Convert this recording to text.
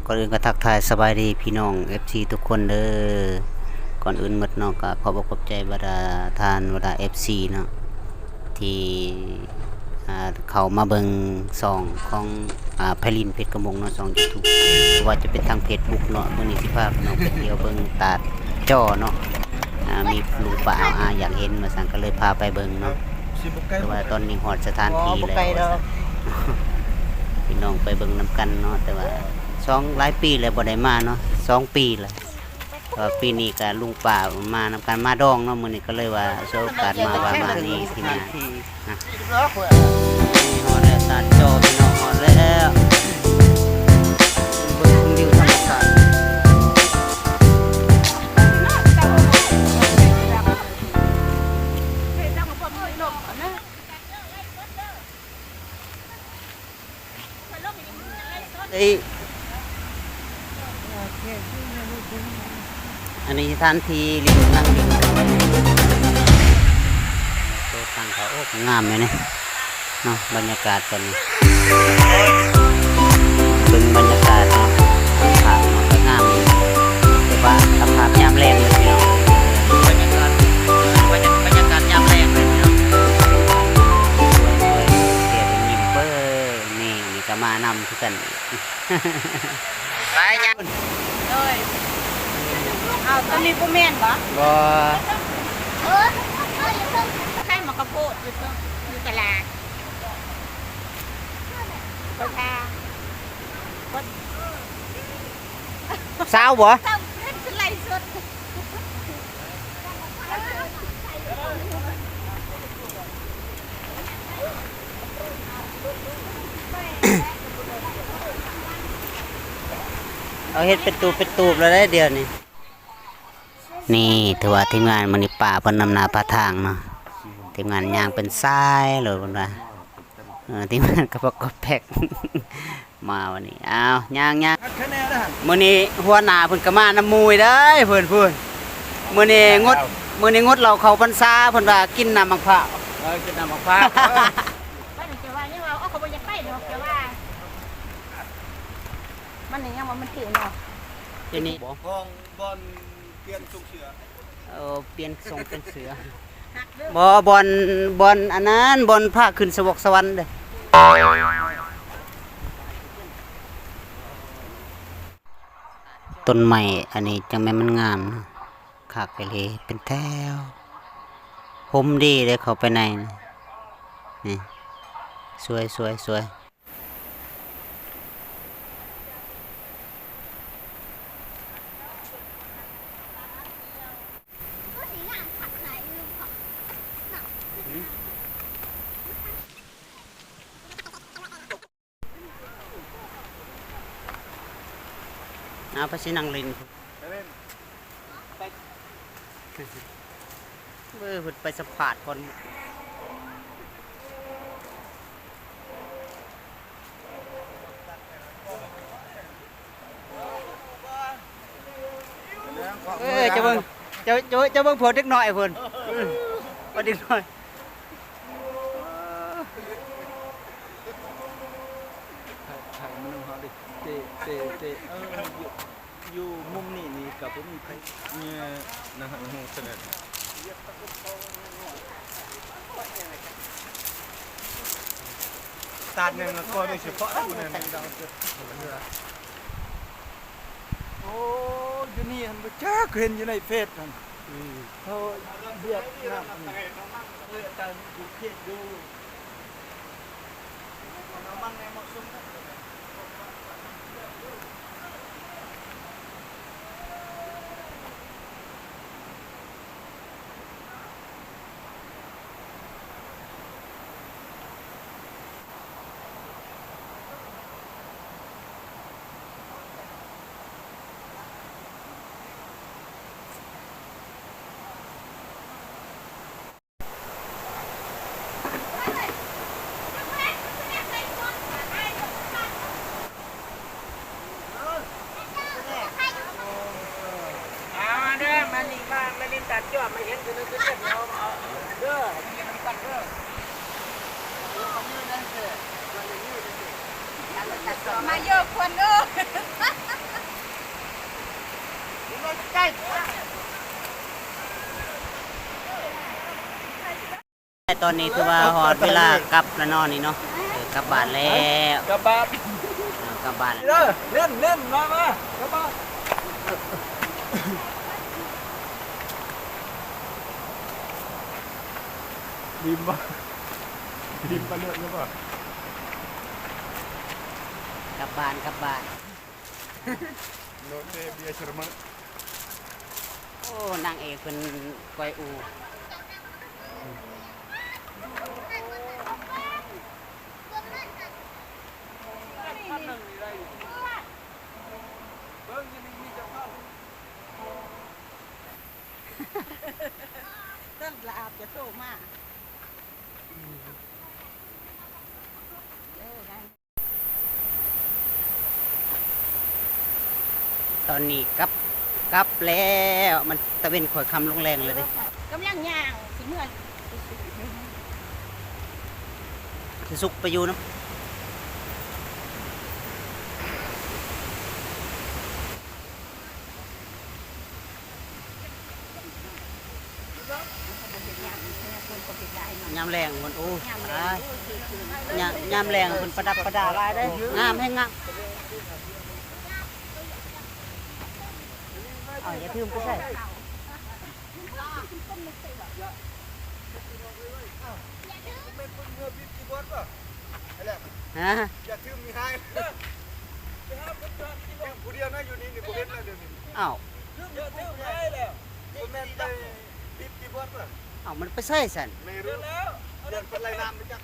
ກ່ອນອື່ນກໍທັກທາຍສະບາຍດີພີ່ນ້ອງເອັຟຊີທຸກຄົນເດີ. ກ່ອນອື່ນໝົດເນາະ ກໍຂອບອົກຂອບໃຈບັນດາທ່ານ ບັນດາເອັຟຊີເນາະ ທີ່ ອ່າ ເຂົ້າມາເບິ່ງຊ່ອງຂອງ ອ່າ ໄພລິນເພັດກະມົງເນາະ ຊ່ອງຢູທູບ ບໍ່ວ່າຈະເປັນທາງເຟສບຸກເນາະ. ມື້ນີ້ຊິພາພີ່ນ້ອງໄປທ່ຽວເບິ່ງຕາດຈໍ້ເນາະ ອ່າ ມີລຸງປ້າອາຢາກເຫັນວ່າຊັ້ນ ກໍເລີຍພາໄປເບິ່ງເນາະ. ແຕ່ວ່າຕອນນີ້ຮອດສະຖານທີ່ແລ້ວວ່າຊັ້ນ ພີ່ນ້ອງໄປເບິ່ງນຳກັນເນາະ. ແຕ່ວ່າສອງ ຫຼາຍປີແລ້ວບໍ່ໄດ້ມາເນາະ ສອງປີແລ້ວ. ແຕ່ວ່າປີນີ້ກະລຸງປ້າມານຳກັນ ມາດອງເນາະ ມື້ນີ້ກໍເລີຍວ່າສວຍໂອກາດມາວ່າມານີ້ທີ່ງານນະ. ຮອດແລ້ວ ຕາດຈໍ້ ພີ່ນ້ອງ ຮອດແລ້ວ ເບິ່ງວິວທຳມະຊາດ. ເອີຍ ອັນນີ້ສະຖານທີ່ຫຼິ້ນ ນັ່ງຫຼິ້ນ ໂຕະຕັ່ງເຂົາ ໂອ້ ງາມຢູ່ນີ້ເນາະ. ບັນຍາກາດຕອນນີ້ ເບິ່ງບັນຍາກາດເນາະ ພາບເນາະ ກໍງາມຢູ່ ແຕ່ວ່າສະພາບຍາມແລງເລີຍພີ່ນ້ອງ. ບັນຍາກາດ ບັນຍາກາດຍາມແລງເລີຍພີ່ນ້ອງ. ສວຍໆ ເສຍເປັນຍິ້ມເປີ ນີ້ ນີ້ກໍມານຳຄືກັນ. ໄປຍັງ ໂດຍ ເອົາ ຕົວນີ້ບໍ່ແມ່ນບໍ່? ບໍ່ ຂາຍໝາກກະໂພດຢູ່ ຢູ່ຕະຫຼາດ ບໍ່ທາ ບໍ່ ຊາວບໍ່? ເຫັນໄລສົດ. ເຂົາເຮັດເປັນຕູບເປັນຕູບແລ້ວເດ້ດຽວນີ້. ນີ້ຖືວ່າທີມງານມື້ນີ້ປ້າເພິ່ນນຳໜ້າພາທາງເນາະ. ທີມງານຍ່າງເປັນສາຍໂລດເພິ່ນວ່າ ເອີ ທີມງານກະປອກກະແປກ. ມາວັນນີ້ ອ້າວ ຍ່າງໆ ມື້ນີ້ຫົວໜ້າເພິ່ນກໍມານຳໝູ່ເດ້ເພິ່ນ ພຸ້ນ ມື້ນີ້ງົດ ມື້ນີ້ງົດເຫຼົ້າເຂົ້າພັນສາ ເພິ່ນວ່າກິນນ້ຳໝາກພ້າວ ເອີ ກິນນ້ຳໝາກພ້າວ ເອີ ມັນນີ້ຈະວ່າຍັງວ່າ ໂອ້ ເຂົາບໍ່ຢາກໄປດອກ ແຕ່ວ່າມັນນີ້ຍັງວ່າມັນເທ່ເນາະ ທີ່ນີ້ບໍ່ ຫ້ອງບ່ອນປ່ຽນຊົງເສືອ. ເອີ ປ່ຽນຊົງເປັນເສືອ ບໍ່ ບ່ອນ ບ່ອນອັນນັ້ນ ບ່ອນພາຂຶ້ນສະຫວັກສະຫວັນເດ້. ຕົ້ນໄມ້ອັນນີ້ຈັ່ງແມ່ນມັນງາມ ຄັກອີ່ຫຼີ ເປັນແຖວ ຮົ່ມດີເດ້ ເຂົ້າໄປໃນນີ້ ນີ້ ສວຍ ສວຍ ສວຍ. ເອົາ ໄປຊິນັ່ງຫຼິ້ນ ໄປ ເອີ ເພິ່ນໄປສຳພາດກ່ອນ. ເອີ ເຈົ້າເບິ່ງ ເຈົ້າ ເຈົ້າ ເຈົ້າເບິ່ງພວກເດັກນ້ອຍພຸ້ນ ພວກເດັກນ້ອຍ ຖ່າຍ ຖ່າຍມານຳເຮົາເດ້ ເຕະ ເຕະ ເຕະ ເອີ ຢູ່ມຸມນີ້ນີ້ກໍບໍ່ມີໃຜ ເອີ ນະຮະ ໂຫ ສະເໜີ ຕາດໜຶ່ງກໍໂດຍສະເພາະຜູ້ນັ້ນ ໂອ້ ຢູ່ນີ້ຫັ້ນບໍ່ຈັກ ເຫັນຢູ່ໃນເຟສຫັ້ນ ອືມ ເຂົາວຽດນາມ ເອີ ຕາມຢູ່ເຂດຢູ່ ເອົາເດີ ມານີ້ ມາ ມາຫຼິ້ນຕາດຈ້ອມ ມາເຫັນຢູ່ໃນຄືເທບ ເອົາ ເອົາເດີ ມາເຢີ້ຄົນເດີ. ຕອນນີ້ຖືວ່າຮອດເວລາກັບແລ້ວເນາະນີ້ເນາະ. ເອີ ກັບບ້ານແລ້ວ ກັບບ້ານ ເອີ ກັບບ້ານແລ້ວ. ເດີ ເນັ້ນໆ ມາ ມາ ກັບບ້ານ. ກັບບ້ານ ກັບບ້ານ. ໂອ້ ນາງເອກເພິ່ນກ້ອຍອູ່. ຕອນນີ້ກັບ ກັບແລ້ວ ມັນຕາເວັນຄ່ອຍຄ່ຳລົງແລງແລ້ວເດ້. ກຳລັງຍ່າງຊິເມືອ ຊິສຸກໄປຢູ່ນຳ. ຍາມແລງພຸ້ນ ໂອ້ຍ ຍາມແລງ ຍາມ ຍາມແລງເພິ່ນປະດັບປະດາຫຼາຍເດ້ ງາມແຮງງາມ. ເອົາ ຢ່າຖືມໄປໃສ. ຮະ? ຢ່າຖືມມີໃຫ້ ຖືມຜູ້ດຽວນະ ຢູ່ນີ້ນີ້ ບໍ່ເຫັນແລ້ວດຽວນີ້. ເອົ້າ ບໍ່ແມ່ນໄປ ເອົ້າ ມັນໄປໃສຊັ້ນ? ບໍ່ຮູ້ ຢ້ານເພິ່ນໄລ່ນ້ຳໄປຈັກ.